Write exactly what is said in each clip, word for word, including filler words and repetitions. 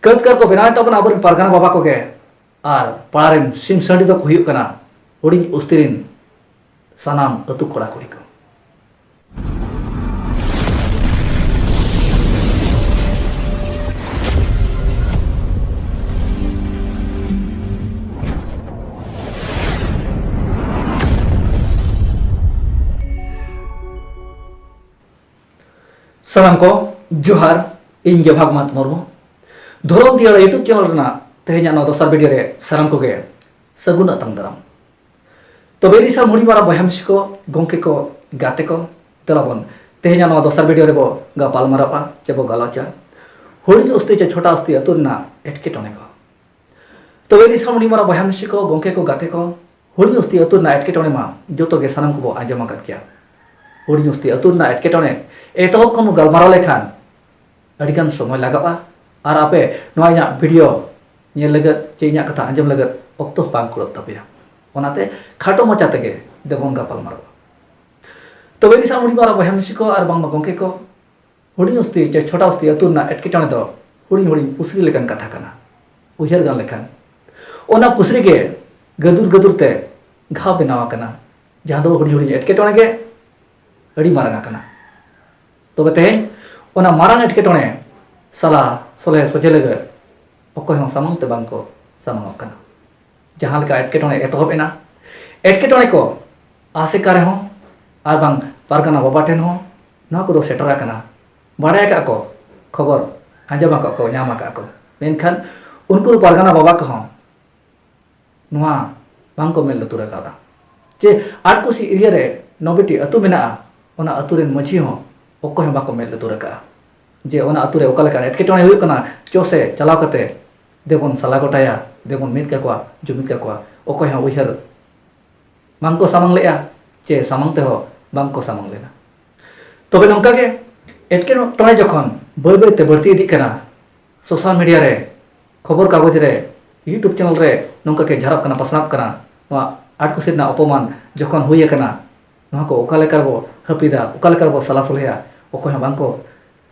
ᱠᱟᱹᱛᱠᱟᱨ ᱠᱚ ᱵᱮᱱᱟᱣᱮᱱ ᱛᱟᱵᱚᱱᱟ ᱟᱵᱚᱨᱮᱱ ᱯᱟᱨᱜᱟᱱᱟ ᱵᱟᱵᱟ ᱠᱚᱜᱮ, ᱟᱨ ᱯᱟᱲᱟ ᱨᱮᱱ ᱥᱤᱢ ᱥᱟᱺᱰᱤ ᱫᱚᱠᱚ ᱦᱩᱭᱩᱜ ᱠᱟᱱᱟ ᱦᱩᱰᱤᱧ ᱩᱥᱛᱤ ᱨᱮᱱ ᱥᱟᱱᱟᱢ ᱟᱹᱛᱩ ᱠᱚᱲᱟ ᱠᱩᱲᱤ ᱠᱚ᱾ ᱥᱟᱱᱟᱢ ᱠᱚ ᱡᱚᱦᱟᱨ, ᱤᱧ ᱜᱮ ᱵᱷᱟᱜᱽᱢᱟᱛ ᱢᱩᱨᱢᱩ᱾ ᱫᱷᱚᱨᱚᱢ ᱫᱤᱭᱟᱹᱲᱟ YouTube channel ᱨᱮᱱᱟᱜ ᱛᱮᱦᱮᱧᱟᱜ ᱱᱚᱣᱟ ᱫᱚᱥᱟᱨ video ᱨᱮ ᱥᱟᱱᱟᱢ ᱠᱚᱜᱮ ᱥᱟᱹᱜᱩᱱ ᱟᱛᱟᱝ ᱫᱟᱨᱟᱢ᱾ ᱛᱚᱵᱮ ᱫᱤᱥᱚᱢ ᱦᱩᱰᱤᱧ ᱢᱟᱨᱟᱝ ᱵᱚᱭᱦᱟ ᱢᱤᱥᱤ ᱠᱚ, ᱜᱚᱢᱠᱮ ᱠᱚ, ᱜᱟᱛᱮ ᱠᱚ, ᱫᱮᱞᱟ ᱵᱚᱱ ᱛᱮᱦᱮᱧᱟᱜ ᱱᱚᱣᱟ ᱫᱚᱥᱟᱨ video ᱨᱮᱵᱚ ᱜᱟᱯᱟᱞ ᱢᱟᱨᱟᱣᱟ ᱪᱮ ᱵᱚ ᱜᱟᱞᱚᱪᱟ ᱦᱩᱰᱤᱧ ᱩᱥᱛᱤ ᱪᱮ ᱪᱷᱳᱴᱟ ᱩᱥᱛᱤ ᱟᱹᱛᱩ ᱨᱮᱱᱟᱜ ᱮᱴᱠᱮᱴᱚᱬᱮ ᱠᱚ᱾ ᱛᱚᱵᱮ ᱫᱤᱥᱚᱢ ᱦᱩᱰᱤᱧ ᱢᱟᱨᱟᱝ ᱵᱚᱭᱦᱟ ᱢᱤᱥᱤ ᱠᱚ, ᱜᱚᱢᱠᱮ ᱠᱚ, ᱜᱟᱛᱮ ᱠᱚ, ᱦᱩᱰᱤᱧ ᱩᱥᱛᱤ ᱟᱹᱛᱩ ᱨᱮᱱᱟᱜ ᱮᱴᱠᱮᱴᱚᱬᱮ ᱢᱟ ᱡᱚᱛᱚ ᱜᱮ ᱥᱟᱱᱟᱢ ᱠᱚᱵᱚ ᱟᱸᱡᱚᱢ ᱟᱠᱟᱫ ᱜᱮᱭᱟ᱾ ᱦᱩᱰᱤᱧ ᱩᱥᱛᱤ ᱟᱹᱛᱩ ᱨᱮᱱᱟᱜ ᱮᱴᱠᱮᱴᱚᱬᱮ ᱮᱛᱚᱦᱚᱵ ᱠᱷᱚᱱ ᱵᱚ ᱜᱟᱞᱢᱟᱨᱟᱣ ᱞᱮᱠᱷᱟᱱ ᱟᱹᱰᱤᱜᱟᱱ ᱥᱚᱢᱚᱭ ᱞᱟᱜᱟᱜᱼᱟ, ᱟᱨ ᱟᱯᱮ ᱱᱚᱣᱟ ᱤᱧᱟᱹᱜ video ᱧᱮᱞ ᱞᱟᱹᱜᱤᱫ ᱪᱮ ᱤᱧᱟᱹᱜ ᱠᱟᱛᱷᱟ ᱟᱸᱡᱚᱢ ᱞᱟᱹᱜᱤᱫ ᱚᱠᱛᱚ ᱦᱚᱸ ᱵᱟᱝ ᱠᱩᱲᱟᱹᱜ ᱛᱟᱯᱮᱭᱟ᱾ ᱚᱱᱟᱛᱮ ᱠᱷᱟᱴᱚ ᱢᱟᱪᱟ ᱛᱮᱜᱮ ᱫᱮᱵᱚᱱ ᱜᱟᱯᱟᱞ ᱢᱟᱨᱟᱣᱟ᱾ ᱛᱚᱵᱮ ᱫᱤᱥᱚᱢ ᱦᱩᱰᱤᱧ ᱢᱟᱨᱟᱝ ᱵᱚᱭᱦᱟ ᱢᱤᱥᱤ ᱠᱚ ᱟᱨ ᱵᱟᱝᱢᱟ ᱜᱚᱢᱠᱮ ᱠᱚ, ᱦᱩᱰᱤᱧ ᱩᱥᱛᱤ ᱪᱮ ᱪᱷᱳᱴᱟ ᱩᱥᱛᱤ ᱟᱹᱛᱩ ᱨᱮᱱᱟᱜ ᱮᱴᱠᱮᱴᱚᱬᱮ ᱫᱚ ᱦᱩᱰᱤᱧ ᱦᱩᱰᱤᱧ ᱯᱩᱥᱨᱤ ᱞᱮᱠᱟᱱ ᱠᱟᱛᱷᱟ ᱠᱟᱱᱟ᱾ ᱩᱭᱦᱟᱹᱨ ᱜᱟᱱ ᱞᱮᱠᱷᱟᱱ ᱚᱱᱟ ᱯᱩᱥᱨᱤ ᱜᱮ ᱜᱟᱹᱫᱩᱨ ᱜᱟᱹᱫᱩᱨ ᱛᱮ ᱜᱷᱟᱣ ᱵᱮᱱᱟᱣ ᱟᱠᱟᱱᱟ, ᱡᱟᱦᱟᱸ ᱫᱚ ᱦᱩᱰᱤᱧ ᱦᱩᱰᱤᱧ ᱮᱴᱠᱮᱴᱚᱬᱮ ᱜᱮ ᱟᱹᱰᱤ ᱢᱟᱨᱟᱝ ᱟᱠᱟᱱᱟ᱾ ᱛᱚᱵᱮ ᱛᱮᱦᱮᱧ ᱚᱱᱟ ᱢᱟᱨᱟᱝ ᱮᱴᱠᱮᱴᱚᱬᱮ ᱥᱟᱞᱟ ᱥᱚᱞᱦᱮ ᱥᱚᱡᱷᱮ ᱞᱟᱹᱜᱤᱫ ᱚᱠᱚᱭ ᱦᱚᱸ ᱥᱟᱢᱟᱝ ᱛᱮ ᱵᱟᱝ ᱠᱚ ᱥᱟᱢᱟᱝᱚᱜ ᱠᱟᱱᱟ᱾ ᱡᱟᱦᱟᱸ ᱞᱮᱠᱟ ᱮᱴᱠᱮᱴᱚᱬᱮ ᱮᱛᱚᱦᱚᱵ ᱮᱱᱟ, ᱮᱴᱠᱮᱴᱚᱬᱮ ᱠᱚ ᱟᱥᱮᱠᱟ ᱨᱮᱦᱚᱸ ᱟᱨ ᱵᱟᱝ ᱯᱟᱨᱜᱟᱱᱟ ᱵᱟᱵᱟ ᱴᱷᱮᱱ ᱦᱚᱸ ᱱᱚᱣᱟ ᱠᱚᱫᱚ ᱥᱮᱴᱮᱨ ᱟᱠᱟᱱᱟ᱾ ᱵᱟᱲᱟᱭ ᱟᱠᱟᱫ ᱠᱚ, ᱠᱷᱚᱵᱚᱨ ᱟᱸᱡᱚᱢ ᱟᱠᱟᱫ ᱠᱚ, ᱧᱟᱢ ᱟᱠᱟᱫ ᱠᱚ, ᱢᱮᱱᱠᱷᱟᱱ ᱩᱱᱠᱩ ᱯᱟᱨᱜᱟᱱᱟ ᱵᱟᱵᱟ ᱠᱚᱦᱚᱸ ᱱᱚᱣᱟ ᱵᱟᱝ ᱠᱚ ᱢᱮᱫ ᱞᱩᱛᱩᱨ ᱟᱠᱟᱫᱟ᱾ ᱪᱮ ᱟᱴᱠᱩᱥᱤ area ᱨᱮ ᱱᱚᱵᱮᱴᱤ ᱟᱹᱛᱩ ᱢᱮᱱᱟᱜᱼᱟ, ᱚᱱᱟ ᱟᱹᱛᱩ ᱨᱮᱱ ᱢᱟᱹᱡᱷᱤ ᱦᱚᱸ ᱚᱠᱚᱭ ᱦᱚᱸ ᱵᱟᱠᱚ ᱢᱮᱫ ᱞᱩᱛᱩᱨ ᱟᱠᱟᱫᱼᱟ ᱡᱮ ᱚᱱᱟ ᱟᱹᱛᱩ ᱨᱮ ᱚᱠᱟ ᱞᱮᱠᱟᱱ ᱮᱴᱠᱮᱴᱚᱬᱮ ᱦᱩᱭᱩᱜ ᱠᱟᱱᱟ, ᱪᱚ ᱥᱮ ᱪᱟᱞᱟᱣ ᱠᱟᱛᱮ ᱫᱮᱵᱚᱱ ᱥᱟᱞᱟ ᱜᱚᱴᱟᱭᱟ, ᱫᱮᱵᱚᱱ ᱢᱤᱫ ᱠᱟᱠᱚᱣᱟ, ᱡᱩᱢᱤᱫ ᱠᱟᱠᱚᱣᱟ᱾ ᱚᱠᱚᱭ ᱦᱚᱸ ᱩᱭᱦᱟᱹᱨ ᱵᱟᱝ ᱠᱚ ᱥᱟᱢᱟᱝ ᱞᱮᱫᱼᱟ, ᱪᱮ ᱥᱟᱢᱟᱝ ᱛᱮᱦᱚᱸ ᱵᱟᱝ ᱠᱚ ᱥᱟᱢᱟᱝ ᱞᱮᱱᱟ᱾ ᱛᱚᱵᱮ ᱱᱚᱝᱠᱟ ᱜᱮ ᱮᱴᱠᱮᱴᱚᱬᱮ ᱡᱚᱠᱷᱚᱱ ᱵᱟᱹᱭ ᱵᱟᱹᱭ ᱛᱮ ᱵᱟᱹᱲᱛᱤ ᱤᱫᱤᱜ ᱠᱟᱱᱟ, social media ᱨᱮ, ᱠᱷᱚᱵᱚᱨ ᱠᱟᱜᱚᱡᱽ ᱨᱮ, YouTube channel ᱨᱮ ᱱᱚᱝᱠᱟ ᱜᱮ ᱡᱷᱟᱨᱟᱜ ᱠᱟᱱᱟ, ᱯᱟᱥᱱᱟᱜ ᱠᱟᱱᱟ, ᱱᱚᱣᱟ ᱟᱴᱠᱩᱥᱤ ᱨᱮᱱᱟᱜ ᱚᱯᱚᱢᱟᱱ ᱡᱚᱠᱷᱚᱱ ᱦᱩᱭ ᱟᱠᱟᱱᱟ, ᱱᱚᱣᱟ ᱠᱚ ᱚᱠᱟ ᱞᱮᱠᱟ ᱨᱮᱵᱚ ᱦᱟᱹᱯᱤᱫᱟ, ᱚᱠᱟ ᱞᱮᱠᱟ ᱨᱮᱵᱚ ᱥᱟᱞᱟ ᱥᱚᱞᱦᱮᱭᱟ, ᱚᱠᱚᱭ ᱦᱚᱸ ᱵᱟᱝ ᱠᱚ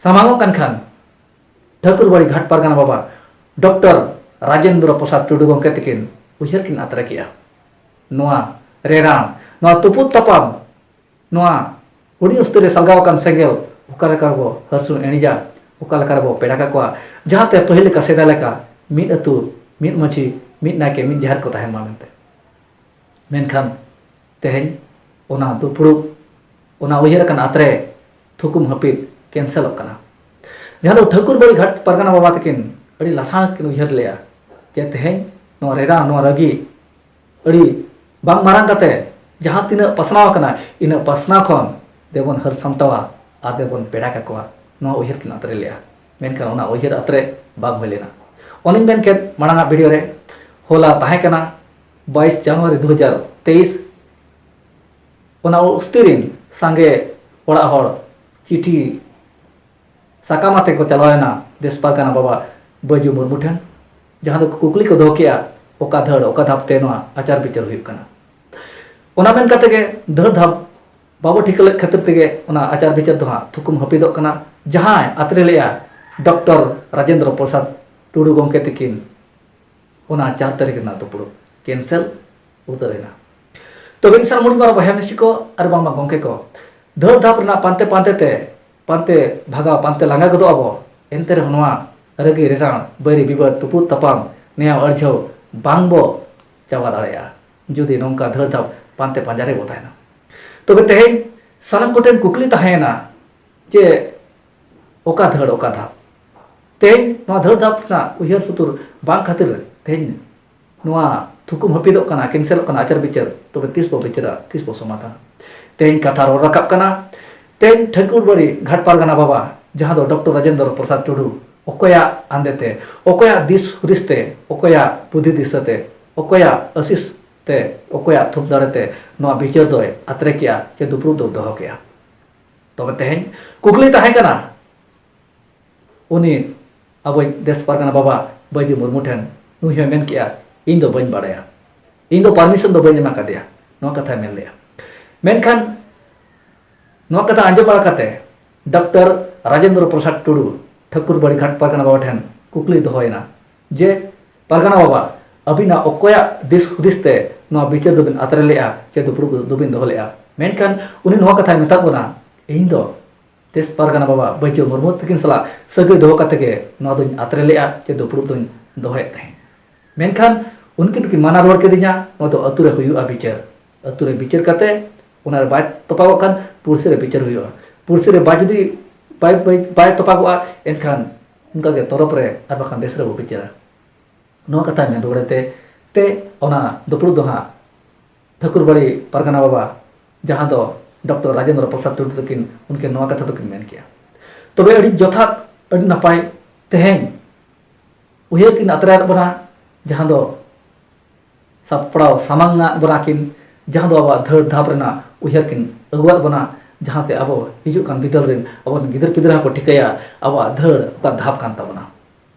ᱥᱟᱢᱟᱝᱚᱜ ᱠᱟᱱ ᱠᱷᱟᱱ, ᱴᱷᱟᱹᱠᱩᱨᱵᱟᱲᱤ ᱜᱷᱟᱴ ᱯᱟᱨᱜᱟᱱᱟ ᱵᱟᱵᱟ ᱰᱚᱠᱴᱚᱨ ᱨᱟᱡᱮᱱᱫᱨᱚ ᱯᱨᱚᱥᱟᱫᱽ ᱴᱩᱰᱩ ᱜᱚᱢᱠᱮ ᱛᱟᱹᱠᱤᱱ ᱩᱭᱦᱟᱹᱨ ᱠᱤᱱ ᱟᱛᱨᱮ ᱠᱮᱜᱼᱟ᱾ ᱱᱚᱣᱟ ᱨᱮᱨᱟᱲ, ᱱᱚᱣᱟ ᱛᱩᱯᱩᱫ ᱛᱟᱯᱟᱢ, ᱱᱚᱣᱟ ᱦᱩᱰᱤᱧ ᱩᱥᱛᱟᱹᱨ ᱨᱮ ᱥᱟᱞᱜᱟᱣ ᱟᱠᱟᱱ ᱥᱮᱸᱜᱮᱞ ᱚᱠᱟ ᱞᱮᱠᱟ ᱨᱮᱵᱚ ᱦᱟᱹᱨᱥᱩᱱ ᱮᱬᱤᱡᱟ, ᱚᱠᱟ ᱞᱮᱠᱟ ᱨᱮᱵᱚ ᱯᱮᱲᱟ ᱠᱟᱠᱚᱣᱟ, ᱡᱟᱦᱟᱸᱛᱮ ᱯᱟᱹᱦᱤᱞ ᱞᱮᱠᱟ ᱥᱮᱫᱟᱭ ᱞᱮᱠᱟ ᱢᱤᱫ ᱟᱹᱛᱩ, ᱢᱤᱫ ᱢᱟᱹᱡᱷᱤ, ᱢᱤᱫ ᱱᱟᱭᱠᱮ, ᱢᱤᱫ ᱡᱟᱦᱮᱨ ᱠᱚ ᱛᱟᱦᱮᱱ ᱢᱟ ᱢᱮᱱᱛᱮ᱾ ᱢᱮᱱᱠᱷᱟᱱ ᱛᱮᱦᱮᱧ ᱚᱱᱟ ᱫᱩᱯᱲᱩᱵ, ᱚᱱᱟ ᱩᱭᱦᱟᱹᱨ ᱟᱠᱟᱱ ᱟᱛᱨᱮ ᱛᱷᱩᱠᱩᱢ ᱦᱟᱹᱯᱤᱫ ᱠᱮᱱᱥᱮᱞᱚᱜ ᱠᱟᱱᱟ᱾ ᱡᱟᱦᱟᱸ ᱫᱚ ᱴᱷᱟᱹᱠᱩᱨ ᱵᱟᱲᱤ ᱜᱷᱟᱴ ᱯᱟᱨᱜᱟᱱᱟ ᱵᱟᱵᱟ ᱛᱟᱹᱠᱤᱱ ᱟᱹᱰᱤ ᱞᱟᱥᱟᱬ ᱠᱤᱱ ᱩᱭᱦᱟᱹᱨ ᱞᱮᱜᱼᱟ ᱡᱮ ᱛᱮᱦᱮᱧ ᱱᱚᱣᱟ ᱨᱮᱨᱟ, ᱱᱚᱣᱟ ᱨᱟᱹᱜᱤ ᱟᱹᱰᱤ ᱵᱟᱝ ᱢᱟᱨᱟᱝ ᱠᱟᱛᱮ ᱡᱟᱦᱟᱸ ᱛᱤᱱᱟᱹᱜ ᱯᱟᱥᱱᱟᱣ ᱟᱠᱟᱱᱟ, ᱤᱱᱟᱹᱜ ᱯᱟᱥᱱᱟᱣ ᱠᱷᱚᱱ ᱫᱮᱵᱚᱱ ᱦᱟᱹᱨ ᱥᱟᱢᱴᱟᱣᱟ ᱟᱨ ᱫᱮᱵᱚᱱ ᱯᱮᱲᱟ ᱠᱟᱠᱚᱣᱟ, ᱱᱚᱣᱟ ᱩᱭᱦᱟᱹᱨ ᱠᱤᱱ ᱟᱛᱨᱮ ᱞᱮᱜᱼᱟ᱾ ᱢᱮᱱᱠᱷᱟᱱ ᱚᱱᱟ ᱩᱭᱦᱟᱹᱨ ᱟᱛᱨᱮ ᱵᱟᱝ ᱦᱩᱭ ᱞᱮᱱᱟ᱾ ᱚᱱᱮᱧ ᱢᱮᱱ ᱠᱮᱫ ᱢᱟᱲᱟᱝ ᱟᱜ ᱵᱷᱤᱰᱤᱭᱳ ᱨᱮ, ᱦᱚᱞᱟ ᱛᱟᱦᱮᱸ ᱠᱟᱱᱟ ᱵᱟᱭᱤᱥ ᱡᱟᱱᱩᱣᱟᱨᱤ ᱫᱩ ᱦᱟᱡᱟᱨ ᱛᱮᱭᱤᱥ, ᱚᱱᱟ ᱩᱥᱛᱤ ᱨᱤᱱ ᱥᱟᱸᱜᱮ ᱚᱲᱟᱜ ᱦᱚᱲ ᱪᱤᱴᱷᱤ ᱥᱟᱠᱟᱢ ᱟᱛᱮ ᱠᱚ ᱪᱟᱞᱟᱣ ᱮᱱᱟ ᱫᱮᱥ ᱯᱟᱨᱜᱟᱱᱟ ᱵᱟᱵᱟ ᱵᱟᱹᱡᱩ ᱢᱩᱨᱢᱩ ᱴᱷᱮᱱ, ᱡᱟᱦᱟᱸ ᱫᱚ ᱠᱩᱠᱞᱤ ᱠᱚ ᱫᱚᱦᱚ ᱠᱮᱜᱼᱟ, ᱚᱠᱟ ᱫᱷᱟᱹᱲ, ᱚᱠᱟ ᱫᱷᱟᱯ ᱛᱮ ᱱᱚᱣᱟ ᱟᱪᱟᱨ ᱵᱤᱪᱟᱹᱨ ᱦᱩᱭᱩᱜ ᱠᱟᱱᱟ᱾ ᱚᱱᱟ ᱢᱮᱱ ᱠᱟᱛᱮ ᱜᱮ ᱫᱷᱟᱹᱲ ᱫᱷᱟᱯ ᱵᱟᱵᱚ ᱴᱷᱤᱠᱟᱹ ᱞᱮᱫ ᱠᱷᱟᱹᱛᱤᱨ ᱛᱮᱜᱮ ᱚᱱᱟ ᱟᱪᱟᱨ ᱵᱤᱪᱟᱹᱨ ᱫᱚ ᱦᱟᱸᱜ ᱛᱷᱩᱠᱩᱢ ᱦᱟᱹᱯᱤᱫᱚᱜ ᱠᱟᱱᱟ, ᱡᱟᱦᱟᱸᱭ ᱟᱛᱨᱮ ᱞᱮᱜᱼᱟ ᱰᱚᱠᱴᱚᱨ ᱨᱟᱡᱮᱱᱫᱨᱚ ᱯᱨᱚᱥᱟᱫᱽ ᱴᱩᱰᱩ ᱜᱚᱢᱠᱮ ᱛᱤᱠᱤᱱ᱾ ᱚᱱᱟ ᱪᱟᱨ ᱛᱟᱹᱨᱤᱠᱷ ᱨᱮᱱᱟᱜ ᱫᱩᱯᱲᱩᱵ ᱠᱮᱱᱥᱮᱞ ᱩᱛᱟᱹᱨ ᱮᱱᱟ᱾ ᱛᱚᱵᱮ ᱤᱧ ᱥᱟᱱᱟᱢ ᱦᱩᱰᱤᱧ ᱢᱟᱨᱟᱝ ᱵᱚᱭᱦᱟ ᱢᱤᱥᱤ ᱠᱚ ᱟᱨ ᱵᱟᱝᱢᱟ ᱜᱚᱢᱠᱮ ᱠᱚ, ᱫᱷᱟᱹᱲ ᱫᱷᱟᱯ ᱨᱮᱱᱟᱜ ᱯᱟᱱᱛᱮ ᱯᱟᱱᱛᱮ ᱛᱮ, ᱯᱟᱱᱛᱮ ᱵᱷᱟᱜᱟᱣ, ᱯᱟᱱᱛᱮ ᱞᱟᱸᱜᱟ ᱜᱚᱫᱚᱜ ᱟᱵᱚ᱾ ᱮᱱᱛᱮ ᱨᱮᱦᱚᱸ ᱱᱚᱣᱟ ᱨᱟᱹᱜᱤ, ᱨᱮᱨᱟᱲ, ᱵᱟᱹᱭᱨᱤ, ᱵᱤᱵᱟᱹᱫ, ᱛᱩᱯᱩᱫ ᱛᱟᱯᱟᱢ, ᱱᱮᱭᱟᱣ ᱟᱹᱲᱡᱷᱟᱹᱣ ᱵᱟᱝ ᱵᱚ ᱪᱟᱵᱟ ᱫᱟᱲᱮᱭᱟᱜᱼᱟ, ᱡᱩᱫᱤ ᱱᱚᱝᱠᱟ ᱫᱷᱟᱹᱲ ᱫᱷᱟᱯ ᱯᱟᱱᱛᱮ ᱯᱟᱸᱡᱟ ᱨᱮ ᱵᱚ ᱛᱟᱦᱮᱱᱟ᱾ ᱛᱚᱵᱮ ᱛᱮᱦᱮᱧ ᱥᱟᱱᱟᱢ ᱠᱚᱴᱷᱮᱱ ᱠᱩᱠᱞᱤ ᱛᱟᱦᱮᱸᱭᱮᱱᱟ ᱡᱮ ᱚᱠᱟ ᱫᱷᱟᱹᱲ, ᱚᱠᱟ ᱫᱷᱟᱯ? ᱛᱮᱦᱮᱧ ᱱᱚᱣᱟ ᱫᱷᱟᱹᱲ ᱫᱷᱟᱯ ᱨᱮᱱᱟᱜ ᱩᱭᱦᱟᱹᱨ ᱥᱩᱛᱩᱨ ᱵᱟᱝ ᱠᱷᱟᱹᱛᱤᱨ ᱛᱮᱦᱮᱧ ᱱᱚᱣᱟ ᱛᱷᱩᱠᱩᱢ ᱦᱟᱹᱯᱤᱫᱚᱜ ᱠᱟᱱᱟ, ᱠᱮᱱᱥᱮᱞᱚᱜ ᱠᱟᱱᱟ ᱟᱪᱟᱨ ᱵᱤᱪᱟᱹᱨ᱾ ᱛᱚᱵᱮ ᱛᱤᱥ ᱵᱚ ᱵᱤᱪᱟᱹᱨᱟ, ᱛᱤᱥ ᱵᱚ ᱥᱚᱢᱟᱫᱷᱟᱱᱟ? ᱛᱮᱦᱮᱧ ᱠᱟᱛᱷᱟ ᱨᱚᱲ ᱨᱟᱠᱟᱵ ᱠᱟᱱᱟ, ᱛᱮᱦᱮᱧ ᱴᱷᱟᱹᱠᱩᱨ ᱵᱟᱲᱤ ᱜᱷᱟᱴ ᱯᱟᱨᱜᱟᱱᱟ ᱵᱟᱵᱟ, ᱡᱟᱦᱟᱸ ᱫᱚ ᱰᱚᱠᱴᱚᱨ ᱨᱟᱡᱮᱱᱫᱨᱚ ᱯᱨᱚᱥᱟᱫᱽ ᱴᱩᱰᱩ, ᱚᱠᱚᱭᱟᱜ ᱟᱸᱫᱮ ᱛᱮ, ᱚᱠᱚᱭᱟᱜ ᱫᱤᱥ ᱦᱩᱫᱤᱥ ᱛᱮ, ᱚᱠᱚᱭᱟᱜ ᱵᱩᱫᱷᱤ ᱫᱤᱥᱟᱹ ᱛᱮ, ᱚᱠᱚᱭᱟᱜ ᱟᱹᱥᱤᱥ ᱛᱮ, ᱚᱠᱚᱭᱟᱜ ᱛᱷᱩᱢ ᱫᱟᱲᱮ ᱛᱮ ᱱᱚᱣᱟ ᱵᱤᱪᱟᱹᱨ ᱫᱚᱭ ᱟᱛᱨᱮ ᱠᱮᱜᱼᱟ ᱪᱮ ᱫᱩᱯᱲᱩᱵ ᱫᱚ ᱫᱚᱦᱚ ᱠᱮᱜᱼᱟ? ᱛᱚᱵᱮ ᱛᱮᱦᱮᱧ ᱠᱩᱠᱞᱤ ᱛᱟᱦᱮᱸ ᱠᱟᱱᱟ, ᱩᱱᱤ ᱟᱵᱚᱭᱤᱡ ᱫᱮᱥ ᱯᱟᱨᱜᱟᱱᱟ ᱵᱟᱵᱟ ᱵᱟᱹᱡᱩ ᱢᱩᱨᱢᱩ ᱴᱷᱮᱱ, ᱱᱩᱭ ᱦᱚᱸᱭ ᱢᱮᱱ ᱠᱮᱜᱼᱟ, "ᱤᱧ ᱫᱚ ᱵᱟᱹᱧ ᱵᱟᱲᱟᱭᱟ, ᱤᱧ ᱫᱚ ᱯᱟᱨᱢᱤᱥᱚᱱ ᱫᱚ ᱵᱟᱹᱧ ᱮᱢᱟ ᱠᱟᱫᱮᱭᱟ", ᱱᱚᱣᱟ ᱠᱟᱛᱷᱟᱭ ᱢᱮᱱ ᱞᱮᱜᱼᱟ᱾ ᱢᱮᱱᱠᱷᱟᱱ ᱱᱚᱣᱟ ᱠᱟᱛᱷᱟ ᱟᱸᱡᱚᱢ ᱵᱟᱲᱟ ᱠᱟᱛᱮ ᱰᱚᱠᱴᱚᱨ ᱨᱟᱡᱮᱱᱫᱨᱚ ᱯᱨᱚᱥᱟᱫᱽ ᱴᱩᱰᱩ ᱴᱷᱟᱹᱠᱩᱨ ᱵᱟᱲᱤ ᱜᱷᱟᱴ ᱯᱟᱨᱜᱟᱱᱟ ᱵᱟᱵᱟ ᱴᱷᱮᱱ ᱠᱩᱠᱞᱤ ᱫᱚᱦᱚᱭᱮᱱᱟ, ᱡᱮ, "ᱯᱟᱨᱜᱟᱱᱟ ᱵᱟᱵᱟ, ᱟᱹᱵᱤᱱᱟᱜ ᱚᱠᱚᱭᱟᱜ ᱫᱤᱥ ᱦᱩᱫᱤᱥ ᱛᱮ ᱱᱚᱣᱟ ᱵᱤᱪᱟᱹᱨ ᱫᱚᱵᱤᱱ ᱟᱛᱨᱮ ᱞᱮᱜᱼᱟ ᱪᱮ ᱫᱩᱯᱲᱩᱵ ᱫᱚᱵᱤᱱ ᱫᱚᱦᱚ ᱞᱮᱜᱼᱟ?" ᱢᱮᱱᱠᱷᱟᱱ ᱩᱱᱤ ᱱᱚᱣᱟ ᱠᱟᱛᱷᱟᱭ ᱢᱮᱛᱟᱫ ᱵᱚᱱᱟ, "ᱤᱧ ᱫᱚ ᱫᱮᱥ ᱯᱟᱨᱜᱟᱱᱟ ᱵᱟᱵᱟ ᱵᱟᱹᱡᱩ ᱢᱩᱨᱢᱩ ᱛᱟᱹᱠᱤᱱ ᱥᱟᱞᱟᱜ ᱥᱟᱹᱜᱟᱹᱭ ᱫᱚᱦᱚ ᱠᱟᱛᱮ ᱜᱮ ᱱᱚᱣᱟ ᱫᱚᱧ ᱟᱛᱨᱮ ᱞᱮᱜᱼᱟ ᱪᱮ ᱫᱩᱯᱲᱩᱵ ᱫᱚᱧ ᱫᱚᱦᱚᱭᱮᱫ ᱛᱟᱦᱮᱸᱫ᱾ ᱢᱮᱱᱠᱷᱟᱱ ᱩᱱᱠᱤᱱ ᱫᱚᱠᱤᱱ ᱢᱟᱱᱟ ᱨᱩᱣᱟᱹᱲ ᱠᱤᱫᱤᱧᱟ, ᱱᱚᱣᱟ ᱫᱚ ᱟᱹᱛᱩ ᱨᱮ ᱦᱩᱭᱩᱜᱼᱟ ᱵᱤᱪᱟᱹᱨ᱾ ᱟᱹᱛᱩ ᱨᱮ ᱵᱤᱪᱟᱹᱨ ᱠᱟᱛᱮ ᱚᱱᱟ ᱨᱮ ᱵᱟᱭ ᱛᱚᱯᱟᱜᱚᱜ ᱠᱷᱟᱱ ᱯᱩᱲᱥᱤ ᱨᱮ ᱵᱤᱪᱟᱹᱨ ᱦᱩᱭᱩᱜᱼᱟ᱾ ᱯᱩᱲᱥᱤ ᱨᱮ ᱵᱟᱭ ᱡᱩᱫᱤ ᱵᱟᱭ, ᱵᱟᱭ, ᱵᱟᱭ ᱛᱚᱯᱟᱜᱚᱜᱼᱟ, ᱮᱱᱠᱷᱟᱱ ᱚᱱᱠᱟ ᱜᱮ ᱛᱚᱨᱚᱯ ᱨᱮ ᱟᱨ ᱵᱟᱠᱷᱟᱱ ᱫᱮᱥ ᱨᱮᱵᱚ ᱵᱤᱪᱟᱹᱨᱟ᱾" ᱱᱚᱣᱟ ᱠᱟᱛᱷᱟ ᱢᱮᱱ ᱨᱩᱣᱟᱹᱲ ᱛᱮ, ᱛᱮ ᱚᱱᱟ ᱫᱩᱯᱲᱩᱵ ᱫᱚ ᱦᱟᱸᱜ ᱴᱷᱟᱹᱠᱩᱨᱵᱟᱲᱤ ᱯᱟᱨᱜᱟᱱᱟ ᱵᱟᱵᱟ, ᱡᱟᱦᱟᱸ ᱫᱚ ᱰᱚᱠᱴᱚᱨ ᱨᱟᱡᱮᱱᱫᱨᱚ ᱯᱨᱚᱥᱟᱫᱽ ᱴᱩᱰᱩ ᱛᱟᱹᱠᱤᱱ, ᱩᱱᱠᱤᱱ ᱱᱚᱣᱟ ᱠᱟᱛᱷᱟ ᱫᱚᱠᱤᱱ ᱢᱮᱱ ᱠᱮᱜᱼᱟ᱾ ᱛᱚᱵᱮ ᱟᱹᱰᱤ ᱡᱚᱛᱷᱟᱛ, ᱟᱹᱰᱤ ᱱᱟᱯᱟᱭ᱾ ᱛᱮᱦᱮᱧ ᱩᱭᱦᱟᱹᱨ ᱠᱤᱱ ᱟᱛᱨᱟᱭᱮᱫ ᱵᱚᱱᱟ, ᱡᱟᱦᱟᱸ ᱫᱚ ᱥᱟᱯᱲᱟᱣ ᱥᱟᱢᱟᱝ ᱟᱫ ᱵᱚᱱᱟ ᱠᱤᱱ, ᱡᱟᱦᱟᱸ ᱫᱚ ᱟᱵᱚᱣᱟᱜ ᱫᱷᱟᱹᱲ ᱫᱷᱟᱯ ᱨᱮᱱᱟᱜ ᱩᱭᱦᱟᱹᱨ ᱠᱤᱱ ᱟᱹᱜᱩᱣᱟᱫ ᱵᱚᱱᱟ, ᱡᱟᱦᱟᱸᱛᱮ ᱟᱵᱚ ᱦᱤᱡᱩᱜ ᱠᱟᱱ ᱵᱤᱫᱟᱹᱞ ᱨᱮᱱ ᱟᱵᱚᱨᱮᱱ ᱜᱤᱫᱟᱹᱨ ᱯᱤᱫᱟᱹᱨ ᱦᱚᱸᱠᱚ ᱴᱷᱤᱠᱟᱹᱭᱟ ᱟᱵᱚᱣᱟᱜ ᱫᱷᱟᱹᱲ ᱚᱠᱟ ᱫᱷᱟᱯ ᱠᱟᱱ ᱛᱟᱵᱚᱱᱟ᱾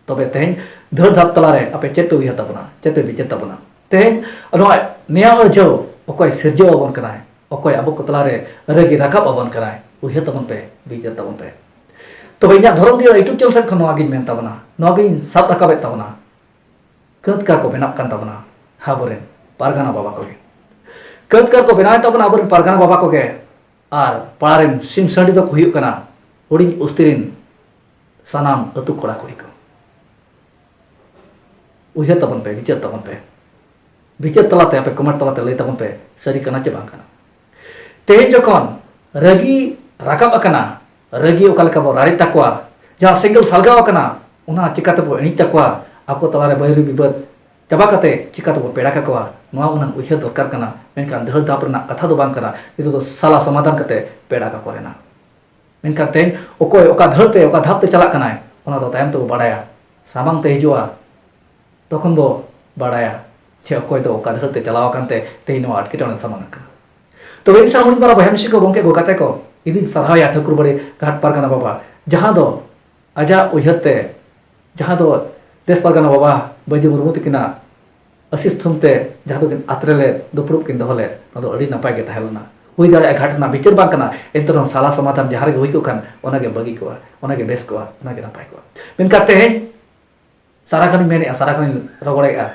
ᱛᱚᱵᱮ ᱛᱮᱦᱮᱧ ᱫᱷᱟᱹᱲ ᱫᱷᱟᱯ ᱛᱟᱞᱟᱨᱮ ᱟᱯᱮ ᱪᱮᱫ ᱯᱮ ᱩᱭᱦᱟᱹᱨ ᱛᱟᱵᱚᱱᱟ, ᱪᱮᱫ ᱯᱮ ᱵᱤᱪᱟᱹᱨ ᱛᱟᱵᱚᱱᱟ? ᱛᱮᱦᱮᱧ ᱱᱚᱣᱟ ᱱᱮᱭᱟᱣ ᱟᱹᱲᱡᱷᱟᱹᱣ ᱚᱠᱚᱭ ᱥᱤᱨᱡᱟᱹᱣ ᱟᱵᱚᱱ ᱠᱟᱱᱟᱭ, ᱚᱠᱚᱭ ᱟᱵᱚ ᱠᱚ ᱛᱟᱞᱟᱨᱮ ᱨᱟᱹᱜᱤ ᱨᱟᱠᱟᱵ ᱟᱵᱚᱱ ᱠᱟᱱᱟᱭ, ᱩᱭᱦᱟᱹᱨ ᱛᱟᱵᱚᱱ ᱯᱮ, ᱵᱤᱪᱟᱹᱨ ᱛᱟᱵᱚᱱ ᱯᱮ᱾ ᱛᱚᱵᱮ ᱤᱧᱟᱹᱜ ᱫᱷᱚᱨᱚᱢ ᱫᱤᱭᱟ YouTube channel ᱥᱮᱫ ᱠᱷᱚᱱ ᱱᱚᱣᱟ ᱜᱤᱧ ᱢᱮᱱ ᱛᱟᱵᱚᱱᱟ, ᱱᱚᱣᱟ ᱜᱤᱧ ᱥᱟᱵ ᱨᱟᱠᱟᱵᱮᱫ ᱛᱟᱵᱚᱱᱟ᱾ ᱠᱟᱹᱛᱠᱟᱨ ᱠᱚ ᱵᱮᱱᱟᱜ ᱠᱟᱱ ᱛᱟᱵᱚᱱᱟ ᱟᱵᱚᱨᱮᱱ ᱯᱟᱨᱜᱟᱱᱟ ᱵᱟᱵᱟ ᱠᱚᱜᱮ᱾ ᱠᱟᱹᱛᱠᱟᱨ ᱠᱚ ᱵᱮᱱᱟᱣᱮᱫ ᱛᱟᱵᱚᱱᱟ ᱟᱵᱚᱨᱮᱱ ᱯᱟᱨᱜᱟᱱᱟ ᱵᱟᱵᱟ ᱠᱚᱜᱮ᱾ ᱟᱨ ᱯᱟᱲᱟ ᱨᱮᱱ ᱥᱤᱢ ᱥᱟᱺᱰᱤ ᱫᱚᱠᱚ ᱦᱩᱭᱩᱜ ᱠᱟᱱᱟ ᱦᱩᱰᱤᱧ ᱩᱥᱛᱤ ᱨᱮᱱ ᱥᱟᱱᱟᱢ ᱟᱹᱛᱩ ᱠᱚᱲᱟ ᱠᱩᱲᱤ ᱠᱚ᱾ ᱩᱭᱦᱟᱹᱨ ᱛᱟᱵᱚᱱ ᱯᱮ, ᱵᱤᱪᱟᱹᱨ ᱛᱟᱵᱚᱱ ᱯᱮ᱾ ᱵᱤᱪᱟᱹᱨ ᱛᱟᱞᱟᱛᱮ ᱟᱯᱮ comment ᱛᱟᱞᱟᱛᱮ ᱞᱟᱹᱭ ᱛᱟᱵᱚᱱ ᱯᱮ, ᱥᱟᱹᱨᱤ ᱠᱟᱱᱟ ᱪᱮ ᱵᱟᱝ ᱠᱟᱱᱟ᱾ ᱛᱮᱦᱮᱧ ᱡᱚᱠᱷᱚᱱ ᱨᱟᱹᱜᱤ ᱨᱟᱠᱟᱵ ᱟᱠᱟᱱᱟ, ᱨᱟᱹᱜᱤ ᱚᱠᱟ ᱞᱮᱠᱟ ᱵᱚ ᱨᱟᱲᱮᱡ ᱛᱟᱠᱚᱣᱟ, ᱡᱟᱦᱟᱸ ᱥᱮᱸᱜᱮᱞ ᱥᱟᱞᱜᱟᱣ ᱟᱠᱟᱱᱟ, ᱚᱱᱟ ᱪᱤᱠᱟᱹ ᱛᱮᱵᱚ ᱤᱬᱤᱡ ᱛᱟᱠᱚᱣᱟ, ᱟᱠᱚ ᱛᱟᱞᱟᱨᱮ ᱵᱟᱹᱭᱨᱤ ᱵᱤᱵᱟᱹᱫ ᱪᱟᱵᱟ ᱠᱟᱛᱮ ᱪᱤᱠᱟᱹ ᱛᱮᱵᱚ ᱯᱮᱲᱟ ᱠᱟᱠᱚᱣᱟ, ᱱᱚᱣᱟ ᱦᱩᱱᱟᱹᱝ ᱩᱭᱦᱟᱹᱨ ᱫᱚᱨᱠᱟᱨ ᱠᱟᱱᱟ᱾ ᱢᱮᱱᱠᱷᱟᱱ ᱫᱷᱟᱹᱲ ᱫᱷᱟᱯ ᱨᱮᱱᱟᱜ ᱠᱟᱛᱷᱟ ᱫᱚ ᱵᱟᱝ ᱠᱟᱱᱟ, ᱱᱤᱛᱚᱜ ᱫᱚ ᱥᱟᱞᱟ ᱥᱚᱢᱟᱫᱷᱟᱱ ᱠᱟᱛᱮ ᱯᱮᱲᱟ ᱠᱟᱠᱚ ᱨᱮᱱᱟᱜ᱾ ᱢᱮᱱᱠᱷᱟᱱ ᱛᱮᱦᱮᱧ ᱚᱠᱚᱭ ᱚᱠᱟ ᱫᱷᱟᱹᱲ ᱛᱮ, ᱚᱠᱟ ᱫᱷᱟᱯ ᱛᱮ ᱪᱟᱞᱟᱜ ᱠᱟᱱᱟᱭ, ᱚᱱᱟ ᱫᱚ ᱛᱟᱭᱚᱢ ᱛᱮᱵᱚ ᱵᱟᱲᱟᱭᱟ᱾ ᱥᱟᱢᱟᱝ ᱛᱮ ᱦᱤᱡᱩᱜᱼᱟ, ᱛᱚᱠᱷᱚᱱ ᱵᱚ ᱵᱟᱲᱟᱭᱟ ᱡᱮ ᱚᱠᱚᱭ ᱫᱚ ᱚᱠᱟ ᱫᱷᱟᱹᱲ ᱛᱮ ᱪᱟᱞᱟᱣ ᱟᱠᱟᱱ ᱛᱮ ᱛᱮᱦᱮᱧ ᱱᱚᱣᱟ ᱮᱴᱠᱮᱴᱚᱬᱮ ᱥᱟᱢᱟᱝ ᱟᱠᱟᱱᱟ᱾ ᱛᱚᱵᱮ ᱤᱧ ᱥᱟᱶ ᱦᱩᱰᱤᱧ ᱢᱟᱨᱟᱝ ᱵᱚᱭᱦᱟ ᱢᱤᱥᱤ ᱠᱚ, ᱜᱚᱢᱠᱮ ᱠᱚ, ᱜᱟᱛᱮ ᱠᱚ, ᱤᱧ ᱫᱩᱧ ᱥᱟᱨᱦᱟᱣᱮᱭᱟ ᱴᱷᱟᱹᱠᱩᱨ ᱵᱟᱲᱤ ᱜᱷᱟᱴ ᱯᱟᱨᱜᱟᱱᱟ ᱵᱟᱵᱟ, ᱡᱟᱦᱟᱸ ᱫᱚ ᱟᱡᱟᱜ ᱩᱭᱦᱟᱹᱨ ᱛᱮ, ᱡᱟᱦᱟᱸ ᱫᱚ ᱫᱮᱥ ᱯᱟᱨᱜᱟᱱᱟ ᱵᱟᱵᱟ ᱵᱟᱹᱡᱩ ᱢᱩᱨᱢᱩ ᱛᱟᱹᱠᱤᱱᱟᱜ ᱟᱹᱥᱤᱥ ᱛᱷᱩᱢ ᱛᱮ ᱡᱟᱦᱟᱸ ᱫᱚᱠᱤᱱ ᱟᱛᱨᱮ ᱞᱮᱫ, ᱫᱩᱯᱲᱩᱵ ᱠᱤᱱ ᱫᱚᱦᱚ ᱞᱮᱫ, ᱱᱚᱣᱟ ᱫᱚ ᱟᱹᱰᱤ ᱱᱟᱯᱟᱭ ᱜᱮ ᱛᱟᱦᱮᱸ ᱞᱮᱱᱟ᱾ ᱦᱩᱭ ᱫᱟᱲᱮᱭᱟᱜᱼᱟ ᱜᱷᱟᱴ ᱨᱮᱱᱟᱜ ᱵᱤᱪᱟᱹᱨ ᱵᱟᱝ ᱠᱟᱱᱟ, ᱮᱱᱛᱮ ᱨᱮᱦᱚᱸ ᱥᱟᱞᱟ ᱥᱚᱢᱟᱫᱷᱟᱱ ᱡᱟᱦᱟᱸ ᱨᱮᱜᱮ ᱦᱩᱭ ᱠᱚᱜ ᱠᱷᱟᱱ ᱚᱱᱟᱜᱮ ᱵᱷᱟᱹᱜᱤ ᱠᱚᱜᱼᱟ, ᱚᱱᱟᱜᱮ ᱵᱮᱥ ᱠᱚᱜᱼᱟ, ᱚᱱᱟᱜᱮ ᱱᱟᱯᱟᱭ ᱠᱚᱜᱼᱟ᱾ ᱢᱮᱱᱠᱷᱟᱱ ᱛᱮᱦᱮᱧ ᱥᱟᱨᱟ ᱠᱷᱚᱱᱤᱧ ᱢᱮᱱᱮᱫᱼᱟ, ᱥᱟᱨᱟ ᱠᱷᱚᱱᱤᱧ ᱨᱚᱜᱚᱲᱮᱫᱼᱟ,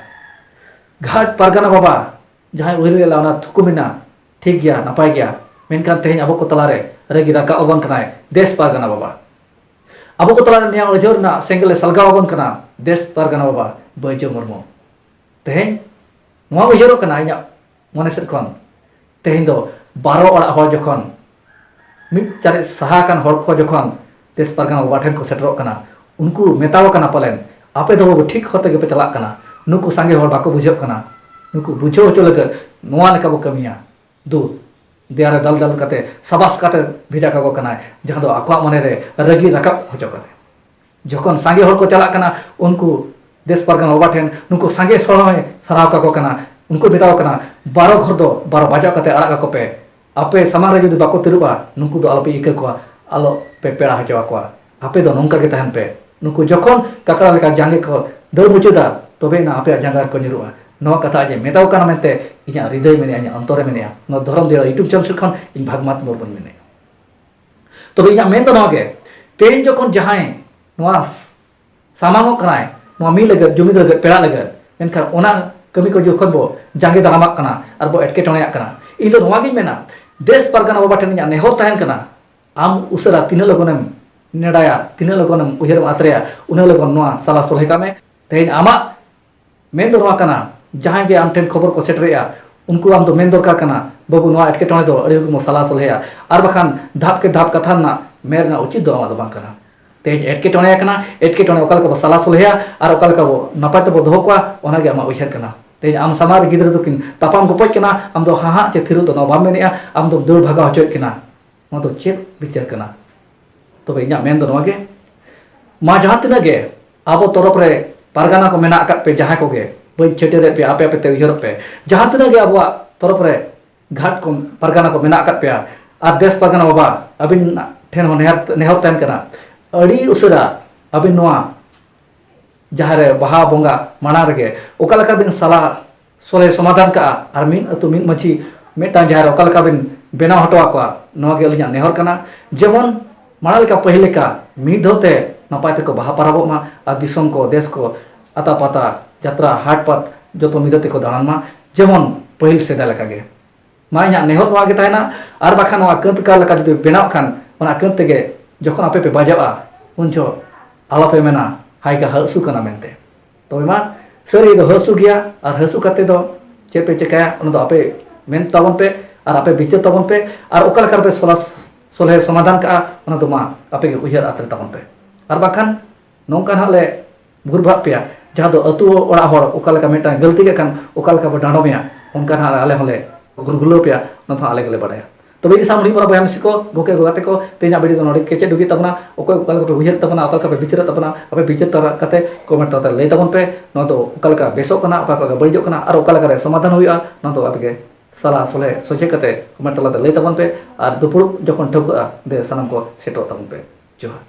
ᱜᱷᱟᱴ ᱯᱟᱨᱜᱟᱱᱟ ᱵᱟᱵᱟ ᱡᱟᱦᱟᱸᱭ ᱩᱭᱦᱟᱹᱨ ᱞᱮᱫ ᱚᱱᱟ ᱛᱷᱩᱠᱩᱢ ᱮᱱᱟ, ᱴᱷᱤᱠ ᱜᱮᱭᱟ, ᱱᱟᱯᱟᱭ ᱜᱮᱭᱟ, ᱢᱮᱱᱠᱷᱟᱱ ᱛᱮᱦᱮᱧ ᱟᱵᱚ ᱠᱚ ᱛᱟᱞᱟᱨᱮ ᱨᱟᱹᱜᱤ ᱨᱟᱠᱟᱵ ᱟᱵᱚᱱ ᱠᱟᱱᱟᱭ ᱫᱮᱥ ᱯᱟᱨᱜᱟᱱᱟ ᱵᱟᱵᱟ᱾ ᱟᱵᱚ ᱠᱚ ᱛᱟᱞᱟᱨᱮ ᱱᱤᱭᱟᱹ ᱚᱡᱷᱟᱹ ᱨᱮᱱᱟᱜ ᱥᱮᱸᱜᱮᱞ ᱮ ᱥᱟᱞᱜᱟᱣ ᱟᱵᱚᱱ ᱠᱟᱱᱟ ᱫᱮᱥ ᱯᱟᱨᱜᱟᱱᱟ ᱵᱟᱵᱟ ᱵᱟᱹᱭᱡᱟᱹ ᱢᱩᱨᱢᱩ᱾ ᱛᱮᱦᱮᱧ ᱱᱚᱣᱟ ᱩᱭᱦᱟᱹᱨᱚᱜ ᱠᱟᱱᱟ ᱤᱧᱟᱹᱜ ᱢᱚᱱᱮ ᱥᱮᱫ ᱠᱷᱚᱱ, ᱛᱮᱦᱮᱧ ᱫᱚ ᱵᱟᱨᱚ ᱚᱲᱟᱜ ᱦᱚᱲ ᱡᱚᱠᱷᱚᱱ ᱢᱤᱫ ᱪᱟᱨᱮᱡ ᱥᱟᱦᱟ ᱟᱠᱟᱱ ᱦᱚᱲ ᱠᱚ ᱡᱚᱠᱷᱚᱱ ᱫᱮᱥ ᱯᱟᱨᱜᱟᱱᱟ ᱵᱟᱵᱟ ᱴᱷᱮᱱ ᱠᱚ ᱥᱮᱴᱮᱨᱚᱜ ᱠᱟᱱᱟ, ᱩᱱᱠᱩ ᱢᱮᱛᱟᱣ ᱠᱟᱱᱟ ᱯᱟᱞᱮᱱ, "ᱟᱯᱮ ᱫᱚ ᱵᱟᱹᱵᱩ ᱴᱷᱤᱠ ᱦᱚᱨ ᱛᱮᱜᱮ ᱯᱮ ᱪᱟᱞᱟᱜ ᱠᱟᱱᱟ, ᱱᱩᱠᱩ ᱥᱟᱸᱜᱮ ᱦᱚᱲ ᱵᱟᱠᱚ ᱵᱩᱡᱷᱟᱹᱜ ᱠᱟᱱᱟ, ᱱᱩᱠᱩ ᱵᱩᱡᱷᱟᱹᱣ ᱦᱚᱪᱚ ᱞᱟᱹᱜᱤᱫ ᱱᱚᱣᱟ ᱞᱮᱠᱟ ᱵᱚ ᱠᱟᱹᱢᱤᱭᱟ᱾" ᱫᱩ ᱫᱮᱭᱟ ᱨᱮ ᱫᱟᱞ ᱫᱟᱞ ᱠᱟᱛᱮ ᱥᱟᱵᱟᱥ ᱠᱟᱛᱮ ᱵᱷᱮᱡᱟ ᱠᱟᱠᱚ ᱠᱟᱱᱟᱭ, ᱡᱟᱦᱟᱸ ᱫᱚ ᱟᱠᱚᱣᱟᱜ ᱢᱚᱱᱮ ᱨᱮ ᱨᱟᱹᱜᱤ ᱨᱟᱠᱟᱵ ᱦᱚᱪᱚ ᱠᱟᱛᱮ᱾ ᱡᱚᱠᱷᱚᱱ ᱥᱟᱸᱜᱮ ᱦᱚᱲ ᱠᱚ ᱪᱟᱞᱟᱜ ᱠᱟᱱᱟ, ᱩᱱᱠᱩ ᱫᱮᱥ ᱯᱟᱨᱜᱟᱱᱟ ᱵᱟᱵᱟ ᱴᱷᱮᱱ ᱱᱩᱠᱩ ᱥᱟᱸᱜᱮ ᱦᱚᱲ ᱦᱚᱸᱭ ᱥᱟᱨᱦᱟᱣ ᱠᱟᱠᱚ ᱠᱟᱱᱟ, ᱩᱱᱠᱩ ᱢᱮᱛᱟᱣ ᱠᱟᱱᱟ, "ᱵᱟᱨᱚ ᱜᱷᱚᱨ ᱫᱚ ᱵᱟᱨᱚ ᱵᱟᱡᱟᱣ ᱠᱟᱛᱮ ᱟᱲᱟᱜ ᱠᱟᱠᱚ ᱯᱮ, ᱟᱯᱮ ᱥᱟᱢᱟᱝ ᱨᱮ ᱡᱩᱫᱤ ᱵᱟᱠᱚ ᱛᱤᱨᱩᱵᱼᱟ, ᱱᱩᱠᱩ ᱫᱚ ᱟᱞᱚᱯᱮ ᱤᱠᱟᱹ ᱠᱚᱣᱟ, ᱟᱞᱚᱯᱮ ᱯᱮᱲᱟ ᱦᱚᱪᱚ ᱟᱠᱚᱣᱟ, ᱟᱯᱮ ᱫᱚ ᱱᱚᱝᱠᱟ ᱜᱮ ᱛᱟᱦᱮᱱ ᱯᱮ, ᱱᱩᱠᱩ ᱡᱚᱠᱷᱚᱱ ᱠᱟᱠᱲᱟ ᱞᱮᱠᱟ ᱡᱟᱸᱜᱮ ᱠᱚ ᱫᱟᱹᱲ ᱢᱩᱪᱟᱹᱫᱟ, ᱛᱚᱵᱮ ᱮᱱᱟ ᱟᱯᱮᱭᱟᱜ ᱡᱟᱸᱜᱟ ᱨᱮᱠᱚ ᱧᱩᱨᱩᱜᱼᱟ᱾" ᱱᱚᱣᱟ ᱠᱟᱛᱷᱟ ᱟᱡ ᱮ ᱢᱮᱛᱟᱣ ᱠᱟᱱᱟ ᱢᱮᱱᱛᱮ ᱤᱧᱟᱹᱜ ᱦᱨᱤᱫᱟᱹᱭ ᱢᱮᱱᱮᱜᱼᱟ, ᱤᱧᱟᱹᱜ ᱚᱱᱛᱚᱨᱮ ᱢᱮᱱᱮᱜᱼᱟ᱾ ᱱᱚᱣᱟ ᱫᱷᱚᱨᱚᱢ ᱫᱮᱣᱟ YouTube channel ᱥᱮᱫ ᱠᱷᱚᱱ ᱤᱧ ᱵᱷᱟᱜᱽᱢᱟᱛ ᱢᱩᱨᱢᱩᱧ ᱢᱮᱱᱮᱜᱼᱟ᱾ ᱛᱚᱵᱮ ᱤᱧᱟᱹᱜ ᱢᱮᱱ ᱫᱚ ᱱᱚᱣᱟ ᱜᱮ, ᱛᱮᱦᱮᱧ ᱡᱚᱠᱷᱚᱱ ᱡᱟᱦᱟᱸᱭ ᱱᱚᱣᱟ ᱥᱟᱢᱟᱝᱚᱜ ᱠᱟᱱᱟᱭ, ᱱᱚᱣᱟ ᱢᱤᱫ ᱞᱟᱹᱜᱤᱫ, ᱡᱩᱢᱤᱫ ᱞᱟᱹᱜᱤᱫ, ᱯᱮᱲᱟ ᱞᱟᱹᱜᱤᱫ, ᱢᱮᱱᱠᱷᱟᱱ ᱚᱱᱟ ᱠᱟᱹᱢᱤ ᱠᱚ ᱡᱚᱠᱷᱚᱱ ᱵᱚ ᱡᱟᱸᱜᱮ ᱫᱟᱨᱟᱢᱟᱜ ᱠᱟᱱᱟ ᱟᱨ ᱵᱚ ᱮᱴᱠᱮᱴᱚᱬᱮᱭᱟᱜ ᱠᱟᱱᱟ, ᱤᱧ ᱫᱚ ᱱᱚᱣᱟ ᱜᱤᱧ ᱢᱮᱱᱟ, ᱫᱮᱥ ᱯᱟᱨᱜᱟᱱᱟ ᱵᱟᱵᱟ ᱴᱷᱮᱱ ᱤᱧᱟᱹᱜ ᱱᱮᱦᱚᱨ ᱛᱟᱦᱮᱱ ᱠᱟᱱᱟ, ᱟᱢ ᱩᱥᱟᱹᱨᱟ ᱛᱤᱱᱟᱹᱜ ᱞᱚᱜᱚᱱᱮᱢ ᱱᱮᱰᱟᱭᱟ, ᱛᱤᱱᱟᱹᱜ ᱞᱚᱜᱚᱱᱮᱢ ᱩᱭᱦᱟᱹᱨᱮᱢ ᱟᱛᱨᱮᱭᱟ, ᱩᱱᱟᱹᱜ ᱞᱚᱜᱚᱱ ᱱᱚᱣᱟ ᱥᱟᱞᱟ ᱥᱚᱞᱦᱮ ᱠᱟᱜ ᱢᱮ᱾ ᱛᱮᱦᱮᱧ ᱟᱢᱟᱜ ᱢᱮᱱ ᱫᱚ ᱱᱚᱣᱟ ᱠᱟᱱᱟ, ᱡᱟᱦᱟᱸᱭ ᱜᱮ ᱟᱢ ᱴᱷᱮᱱ ᱠᱷᱚᱵᱚᱨ ᱠᱚ ᱥᱮᱴᱮᱨᱮᱜᱼᱟ, ᱩᱱᱠᱩ ᱟᱢ ᱫᱚ ᱢᱮᱱ ᱫᱚᱨᱠᱟᱨ ᱠᱟᱱᱟ, "ᱵᱟᱹᱵᱩ, ᱱᱚᱣᱟ ᱮᱴᱠᱮᱴᱚᱬᱮ ᱫᱚ ᱟᱹᱰᱤ ᱨᱚᱠᱚᱢ ᱥᱟᱞᱟ ᱥᱚᱞᱦᱮᱭᱟ", ᱟᱨ ᱵᱟᱠᱷᱟᱱ ᱫᱷᱟᱯ ᱠᱮ ᱫᱷᱟᱯ ᱠᱟᱛᱷᱟ ᱨᱮᱱᱟᱜ ᱢᱮᱱ ᱨᱮᱱᱟᱜ ᱩᱪᱤᱛ ᱫᱚ ᱟᱢᱟᱜ ᱫᱚ ᱵᱟᱝ ᱠᱟᱱᱟ᱾ ᱛᱮᱦᱮᱧ ᱮᱴᱠᱮᱴᱚᱬᱮ ᱟᱠᱟᱱᱟ, ᱮᱴᱠᱮᱴᱚᱬᱮ ᱚᱠᱟ ᱞᱮᱠᱟ ᱵᱚ ᱥᱟᱞᱟ ᱥᱚᱞᱦᱮᱭᱟ ᱟᱨ ᱚᱠᱟ ᱞᱮᱠᱟ ᱵᱚ ᱱᱟᱯᱟᱭ ᱛᱮᱵᱚ ᱫᱚᱦᱚ ᱠᱚᱣᱟ, ᱚᱱᱟ ᱜᱮ ᱟᱢᱟᱜ ᱩᱭᱦᱟᱹᱨ ᱠᱟᱱᱟ᱾ ᱛᱮᱦᱮᱧ ᱟᱢ ᱥᱟᱢᱟᱝ ᱨᱮ ᱜᱤᱫᱽᱨᱟᱹ ᱫᱚᱠᱤᱱ ᱛᱟᱯᱟᱢ ᱜᱚᱯᱚᱡ ᱠᱟᱱᱟ, ᱟᱢ ᱫᱚ ᱦᱟᱦᱟᱜ ᱪᱮ ᱛᱷᱤᱨᱚᱜ ᱫᱚ ᱱᱚᱣᱟ ᱵᱟᱢ ᱢᱮᱱᱮᱜᱼᱟ, ᱟᱢ ᱫᱚᱢ ᱫᱟᱹᱲ ᱵᱷᱟᱜᱟᱣ ᱦᱚᱪᱚᱭᱮᱫ ᱠᱤᱱᱟ᱾ ᱱᱚᱣᱟ ᱫᱚ ᱪᱮᱫ ᱵᱤᱪᱟᱹᱨ ᱠᱟᱱᱟ? ᱛᱚᱵᱮ ᱤᱧᱟᱹᱜ ᱢᱮᱱ ᱫᱚ ᱱᱚᱣᱟ ᱜᱮ, ᱢᱟ ᱡᱟᱦᱟᱸ ᱛᱤᱱᱟᱹᱜ ᱜᱮ ᱟᱵᱚ ᱛᱚᱨᱚᱯ ᱨᱮ ᱯᱟᱨᱜᱟᱱᱟ ᱠᱚ ᱢᱮᱱᱟᱜ ᱟᱠᱟᱫ ᱯᱮ ᱡᱟᱦᱟᱸᱭ ᱠᱚᱜᱮ, ᱵᱟᱹᱧ ᱪᱷᱟᱹᱴᱭᱟᱹᱨᱮᱫ ᱯᱮᱭᱟ, ᱟᱯᱮ ᱟᱯᱮ ᱛᱮ ᱩᱭᱦᱟᱹᱨᱚᱜ ᱯᱮ, ᱡᱟᱦᱟᱸ ᱛᱤᱱᱟᱹᱜ ᱜᱮ ᱟᱵᱚᱣᱟᱜ ᱛᱚᱨᱚᱯ ᱨᱮ ᱜᱷᱟᱴ ᱠᱚ ᱯᱟᱨᱜᱟᱱᱟ ᱠᱚ ᱢᱮᱱᱟᱜ ᱟᱠᱟᱫ ᱯᱮᱭᱟ, ᱟᱨ ᱫᱮᱥ ᱯᱟᱨᱜᱟᱱᱟ ᱵᱟᱵᱟ ᱟᱹᱵᱤᱱ ᱴᱷᱮᱱ ᱦᱚᱸ ᱱᱮᱦᱚᱨ, ᱱᱮᱦᱚᱨ ᱛᱟᱦᱮᱱ ᱠᱟᱱᱟ, ᱟᱹᱰᱤ ᱩᱥᱟᱹᱨᱟ ᱟᱹᱵᱤᱱ ᱱᱚᱣᱟ ᱡᱟᱦᱟᱸ ᱨᱮ ᱵᱟᱦᱟ ᱵᱚᱸᱜᱟ ᱢᱟᱲᱟᱝ ᱨᱮᱜᱮ ᱚᱠᱟ ᱞᱮᱠᱟ ᱵᱤᱱ ᱥᱟᱞᱟ ᱥᱚᱞᱦᱮ ᱥᱚᱢᱟᱫᱷᱟᱱ ᱠᱟᱜᱼᱟ, ᱟᱨ ᱢᱤᱫ ᱟᱹᱛᱩ ᱢᱤᱫ ᱢᱟᱹᱡᱷᱤ ᱢᱤᱫᱴᱟᱝ ᱡᱟᱦᱮᱨ ᱚᱠᱟ ᱞᱮᱠᱟ ᱵᱤᱱ ᱵᱮᱱᱟᱣ ᱦᱚᱴᱚ ᱟᱠᱚᱣᱟ, ᱱᱚᱣᱟ ᱜᱮ ᱟᱹᱞᱤᱧᱟᱜ ᱱᱮᱦᱚᱨ ᱠᱟᱱᱟ᱾ ᱡᱮᱢᱚᱱ ᱢᱟᱲᱟᱝ ᱞᱮᱠᱟ ᱯᱟᱹᱦᱤᱞ ᱞᱮᱠᱟ ᱢᱤᱫ ᱫᱷᱟᱣ ᱛᱮ ᱱᱟᱯᱟᱭ ᱛᱮᱠᱚ ᱵᱟᱦᱟ ᱯᱟᱨᱟᱵᱚᱜ ᱢᱟ ᱟᱨ ᱫᱤᱥᱚᱢ ᱠᱚ ᱫᱮᱥ ᱠᱚ ᱟᱛᱟ ᱯᱟᱛᱟ, ᱡᱟᱛᱨᱟ, ᱦᱟᱴ ᱯᱟᱴ ᱡᱚᱛᱚ ᱢᱤᱫ ᱛᱮᱠᱚ ᱫᱟᱬᱟᱱ ᱢᱟ, ᱡᱮᱢᱚᱱ ᱯᱟᱹᱦᱤᱞ ᱥᱮᱫᱟᱭ ᱞᱮᱠᱟᱜᱮ᱾ ᱢᱟ ᱤᱧᱟᱹᱜ ᱱᱮᱦᱚᱨ ᱱᱚᱣᱟ ᱜᱮ ᱛᱟᱦᱮᱱᱟ᱾ ᱟᱨ ᱵᱟᱠᱷᱟᱱ ᱱᱚᱣᱟ ᱠᱟᱹᱛ ᱚᱠᱟ ᱞᱮᱠᱟ ᱡᱩᱫᱤ ᱵᱮᱱᱟᱣ ᱠᱷᱟᱱ, ᱚᱱᱟ ᱠᱟᱹᱛ ᱛᱮᱜᱮ ᱡᱚᱠᱷᱚᱱ ᱟᱯᱮ ᱯᱮ ᱵᱟᱡᱟᱜᱼᱟ, ᱩᱱ ᱡᱚᱦᱚᱜ ᱟᱞᱚᱯᱮ ᱢᱮᱱᱟ ᱦᱟᱭ ᱜᱟ ᱦᱟᱹᱥᱩ ᱠᱟᱱᱟ ᱢᱮᱱᱛᱮ᱾ ᱛᱚᱵᱮ ᱢᱟ ᱥᱟᱹᱨᱤ ᱫᱚ ᱦᱟᱹᱥᱩ ᱜᱮᱭᱟ, ᱟᱨ ᱦᱟᱹᱥᱩ ᱠᱟᱛᱮ ᱫᱚ ᱪᱮᱫ ᱯᱮ ᱪᱮᱠᱟᱭᱟ, ᱚᱱᱟ ᱫᱚ ᱟᱯᱮ ᱢᱮᱱ ᱛᱟᱵᱚᱱ ᱯᱮ ᱟᱨ ᱟᱯᱮ ᱵᱤᱪᱟᱹᱨ ᱛᱟᱵᱚᱱ ᱯᱮ᱾ ᱟᱨ ᱚᱠᱟ ᱞᱮᱠᱟ ᱨᱮᱯᱮ ᱥᱚᱞᱦᱟ ᱥᱚᱞᱦᱮ ᱥᱚᱢᱟᱫᱷᱟᱱ ᱠᱟᱜᱼᱟ, ᱚᱱᱟ ᱫᱚ ᱢᱟ ᱟᱯᱮ ᱜᱮ ᱩᱭᱦᱟᱹᱨ ᱟᱛᱮ ᱛᱟᱵᱚᱱ ᱯᱮ᱾ ᱟᱨ ᱵᱟᱠᱷᱟᱱ ᱱᱚᱝᱠᱟ ᱱᱟᱦᱟᱜ ᱞᱮ ᱵᱷᱩᱨ ᱵᱷᱟᱜ ᱯᱮᱭᱟ, ᱡᱟᱦᱟᱸ ᱫᱚ ᱟᱹᱛᱩ ᱚᱲᱟᱜ ᱦᱚᱲ ᱚᱠᱟ ᱞᱮᱠᱟ ᱢᱤᱫᱴᱟᱝ ᱜᱟᱹᱞᱛᱤ ᱠᱟᱜ ᱠᱷᱟᱱ ᱚᱠᱟ ᱞᱮᱠᱟ ᱵᱚ ᱰᱟᱸᱰᱚᱢᱮᱭᱟ, ᱚᱱᱠᱟ ᱱᱟᱦᱟᱜ ᱟᱞᱮ ᱦᱚᱸᱞᱮ ᱜᱩᱨᱜᱩᱞᱟᱹᱣ ᱯᱮᱭᱟ, ᱚᱱᱟ ᱫᱚ ᱦᱟᱸᱜ ᱟᱞᱮ ᱜᱮᱞᱮ ᱵᱟᱲᱟᱭᱟ᱾ ᱛᱚᱵᱮ ᱤᱧ ᱥᱟᱶ ᱦᱩᱰᱤᱧ ᱢᱟᱨᱟᱝ ᱵᱚᱭᱦᱟ ᱢᱤᱥᱤ ᱠᱚ, ᱜᱚᱢᱠᱮ ᱠᱚ, ᱜᱟᱛᱮ ᱠᱚ, ᱛᱮᱦᱮᱧᱟᱜ video ᱫᱚ ᱱᱚᱰᱮ ᱜᱮ ᱠᱮᱪᱮᱫ ᱰᱩᱜᱤᱜ ᱛᱟᱵᱚᱱᱟ᱾ ᱚᱠᱚᱭ ᱚᱠᱟ ᱞᱮᱠᱟ ᱯᱮ ᱩᱭᱦᱟᱹᱨ ᱛᱟᱵᱚᱱᱟ, ᱚᱠᱟ ᱞᱮᱠᱟ ᱯᱮ ᱵᱤᱪᱟᱹᱨᱮᱫ ᱛᱟᱵᱚᱱᱟ, ᱟᱯᱮ ᱵᱤᱪᱟᱹᱨ ᱛᱟᱞᱟ ᱠᱟᱛᱮ comment ᱛᱟᱞᱟᱛᱮ ᱞᱟᱹᱭ ᱛᱟᱵᱚᱱ ᱯᱮ᱾ ᱱᱚᱣᱟ ᱫᱚ ᱚᱠᱟ ᱞᱮᱠᱟ ᱵᱮᱥᱚᱜ ᱠᱟᱱᱟ, ᱚᱠᱟ ᱞᱮᱠᱟ ᱵᱟᱹᱲᱤᱡᱚᱜ ᱠᱟᱱᱟ, ᱟᱨ ᱚᱠᱟ ᱞᱮᱠᱟ ᱨᱮ ᱥᱚᱢᱟᱫᱷᱟᱱ ᱦᱩᱭᱩᱜᱼᱟ, ᱱᱚᱣᱟ ᱫᱚ ᱟᱯᱮ ᱜᱮ ᱥᱟᱞᱟ ᱥᱚᱞᱦᱮ ᱥᱚᱡᱷᱮ ᱠᱟᱛᱮ comment ᱛᱟᱞᱟᱛᱮ ᱞᱟᱹᱭ ᱛᱟᱵᱚᱱ ᱯᱮ᱾ ᱟᱨ ᱫᱩᱯᱲᱩᱵ ᱡᱚᱠᱷᱚᱱ ᱴᱷᱟᱹᱣᱠᱟᱹᱜᱼᱟ, ᱫᱮ ᱥᱟᱱᱟᱢ ᱠᱚ ᱥᱮᱴᱮᱨᱚᱜ ᱛᱟᱵᱚᱱ ᱯᱮ᱾ ᱡᱚᱦᱟᱨ᱾